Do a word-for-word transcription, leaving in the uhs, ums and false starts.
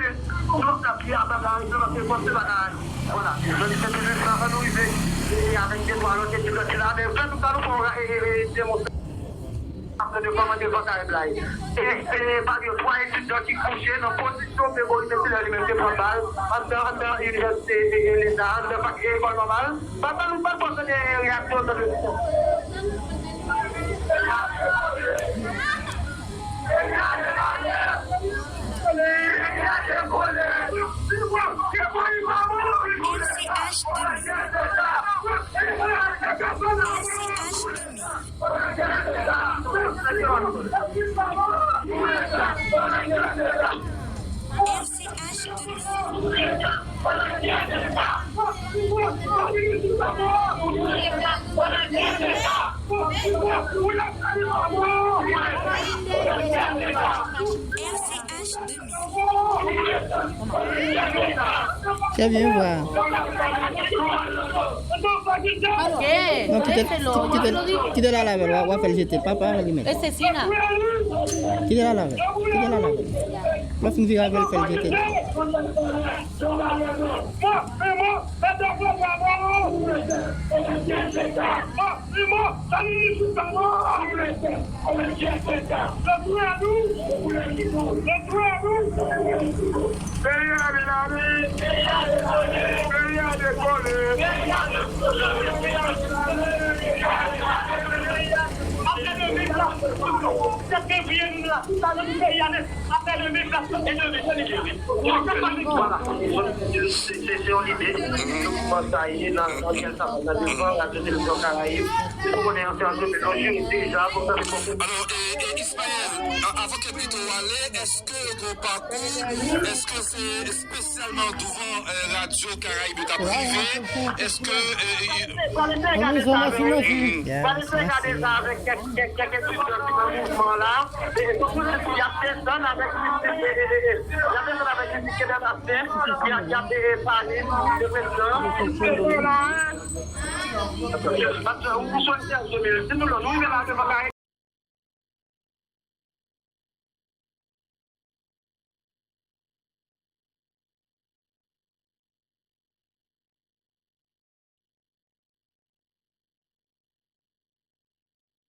Yon tap ki ap bagay, yo lanse fòs se bagay. Vwala. Nan li se toujou sa, fò nou rive. E avèk de twa lòt ekip ki la, men fè nou sa, nou fè yon e, e, e, demonstrasyon. Apre de kòmande Van Karib la. E, e, pa gen twa etidyan ki kouche nan pozisyon Gregory Saint-Hilaire li menm te pran bal anndan, anndan inivèsite, e, e, Leta, anndan fak, e, lekòl nòmal. Pa, pa, nou pa pòs de reyaksyon de R C H deux mille. R C H deux mille. R C H deux mille. R C H deux mille. Trè byen, vwa. Non, kite, kite, kite l ale avè l, w a, w a fè l jete. Pa, pa al li menm. Kite l ale avè l. Kite l ale avè l. Lè w fin vire avè l, fè l jete. Se, se, se yon lide, se mouvman sa ye nan, nan kèl sa fè nan devan Radyo Televizyon Karayib. Se pou konnen ansyen antrenè nou jwe deja pou fè pou Alò, e, e, Ismaël, a- avan ke Pito ale, èske gen yon pakou, èske se espesyalman douvan e, Radyo Karayib yo t ap rive, èske e, e, Pale te gade sa avèk, pale te gade sa avèk kèk, kèk, kèk etidyan ki nan mouvman la. E, e, pou di y ap desann avèk mizik, e, e, e, e, y ap desann avèk mizik Kenneth Astin, y ap, y ap, e, e, pale de prezidan. Paske ou, ou solidarite, men si nou la, nou rive la devan kay,